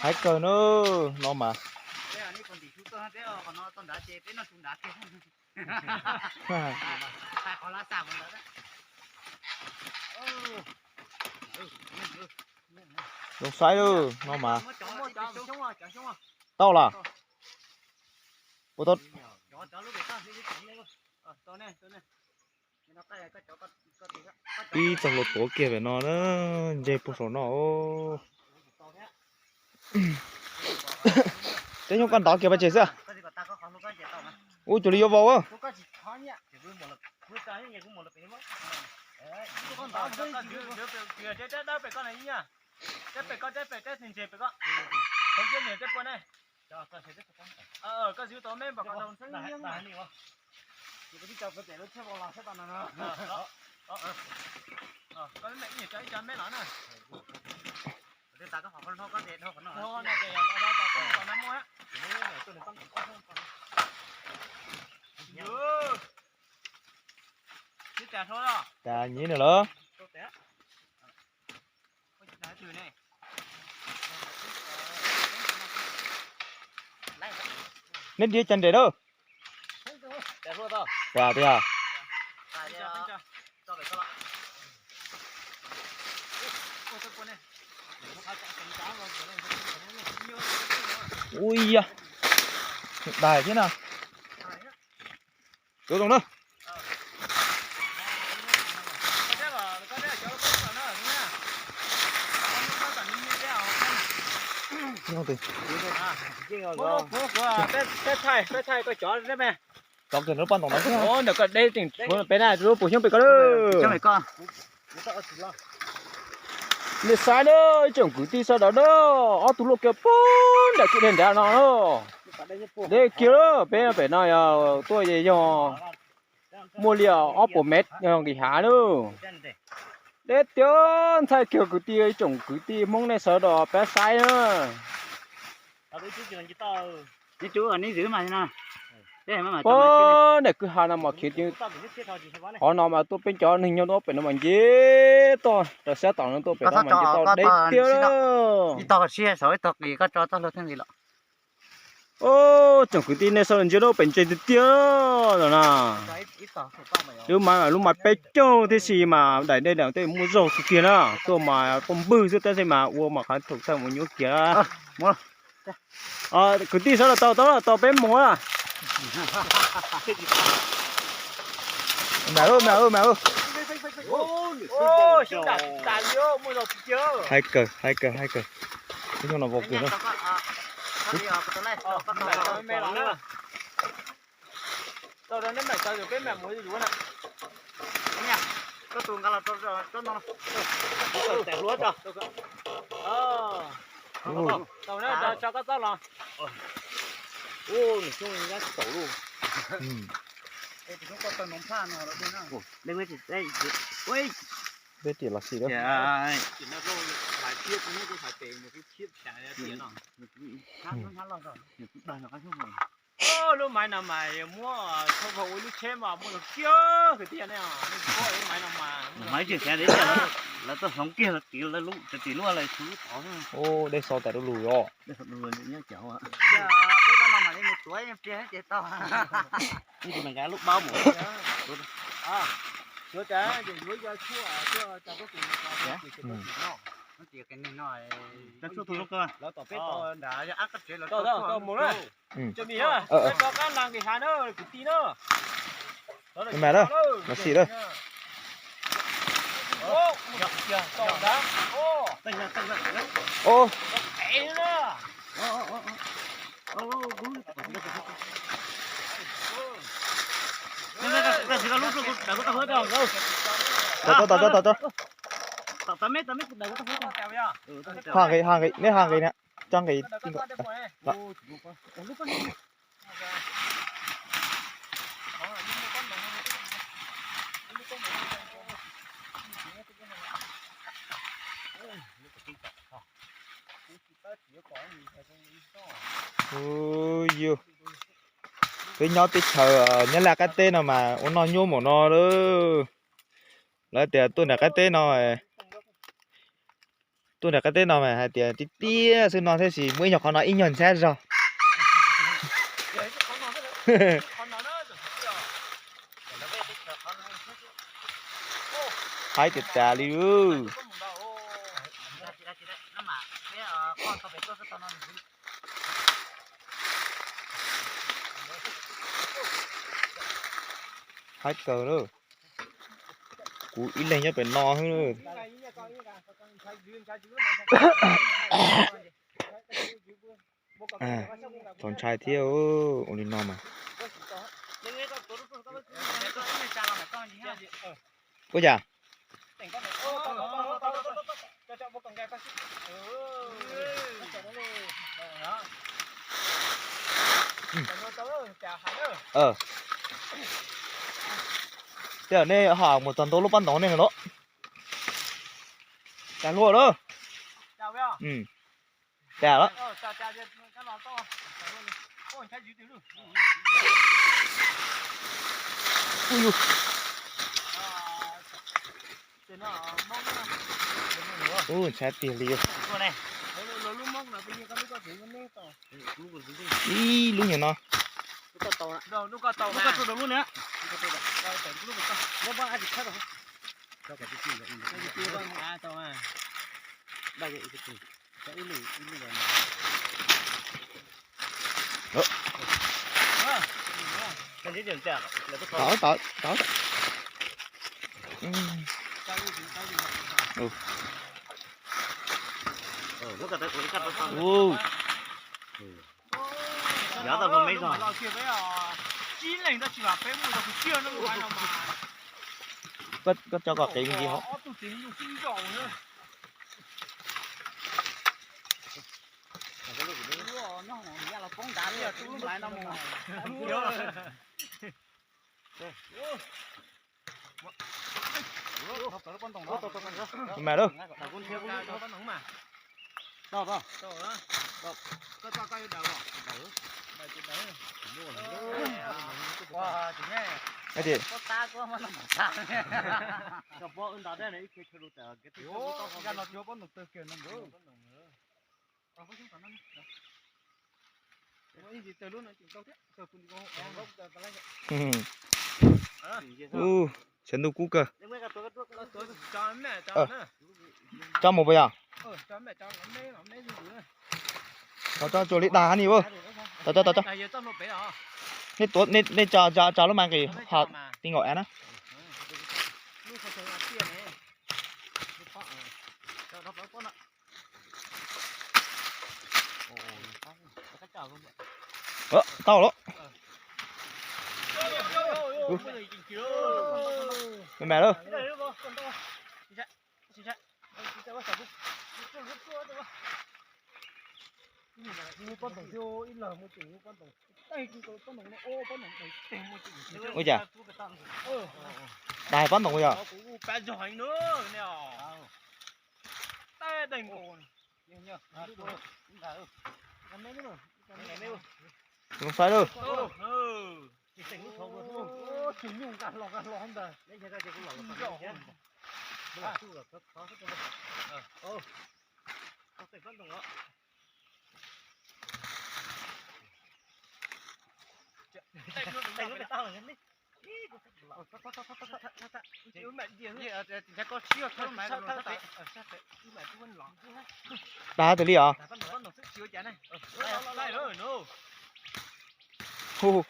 Haib kawg na, no mas. Zoo saib lawm no mas. Tau las. Ua tau. Ib txoj hlua tuav kiag pem no na, nce puag saum no. Teb nyob koj ntov kiag pab tseg xwb. Ua cuag li yuav vau. Tas nyib nws lawm. Neb diav cas nres na. Tias tias. Ui ya, dais thiab na. Tuav zoo na. Peb thaij, peb thaij koj cov me. Cov kiag lub paj ntoos no. Ntawm koj deb tseem tshuav peb na, lub puas xyoob pem koj lawm. Nej saib na, ib tsoom kwv tij sawv daws na, ob tug luaj kiag puag nram kwj deg nrad no na. Deb kiag lawm, peb pem no yog tuaj yog muaj li ob puas mev nqis hav na. Deb tiag, ntxhais kiag kwv tij, ib tsoom kwv tij Hmoob nej sawv daws pab saib na. Puag nram kwj ha no mas khiav, qhov no mas tuaj peb cov neeg nyob pem no mas nce toj rau sab tom no tuaj pem no mas nce toj deb tiag. Tsoom kwv tij nej sawv daws ntsia na, pem ntse tiag tiag no na. Lub mas lub mas peb caug tib si mas daim dej daim tej muaj zog kawg kiag na. Tuaj mas tuaj npwg xwb tab sis mas ua mas qhov thaum txaj mus nyuaj kiag. Kwv tij sawv daws tau tau tau peb mus. Mas mas mas. Haib kawg, haib kawg, haib kawg. Ib nyuag no vau kiag na. Peb tias los sis lawm. Lub maiv no mas yog muab tshoob vog ua lub tsheb mas muaj zog kiag kwv tij ne. Lub maiv tseem xav lawv tuaj hloov kiag lawv tiv lub lub lub tod. Dej so tas du lug os. Mus na, rov qab nqa nqis hav na kwv tij na. Mas na, mas sim na. Tau tau tau tau. Ha nqis, ha nqis, neb ha nqis na, tso nqis. Ui yus, peb nyob teb chaws Nyab Laj qab teb no mas ua noj nyuaj npaum no lawm. Lawv tias tuaj nram qab teb no Tuaj nram qab teb no mas hais tias tiaj tiaj xwb no thiab, sis muaj ib nyuag qhov no ib nyuag ntxhab zog. Haib tiag tas li. Haib kawg lawm. Kuv ib leeg nyob pem no xwb. Txaus ntshai thiab, ua li no mas. Ua cas? Tej zaum nej ho mus txog ntua lub pob ntoos nej los. Cas hlua lawm. Cas lawm. Ub, ntshai tiag li. Ib lub nyuag no. Tawv, tawv, tawv. Koj tso kom qev me ntsis hov. Mas lawm. Ub, tshav ntuj kub kawg. Tso mus puas yog? Tso tso tsuas li dag ni. Tso tso tso. Nej tuav, nej tso tso lub mas nqis ho ti nkaus av na. Tau lawm. Me me lawm. Ua cas? Dais pob ntoos yog? Zoo saib lawm. Dag tas li os. Hu hu.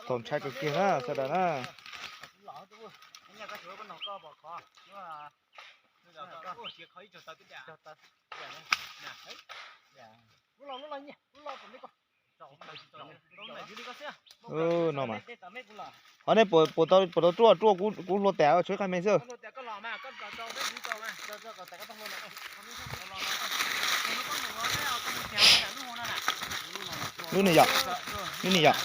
Txaus ntshai kawg kiag na sawv daws na. No mas. Qhov nej puas tau ruaj, ruaj kuv hlua tas tshuav qab me xwb. Lub ni yom, lub ni yom.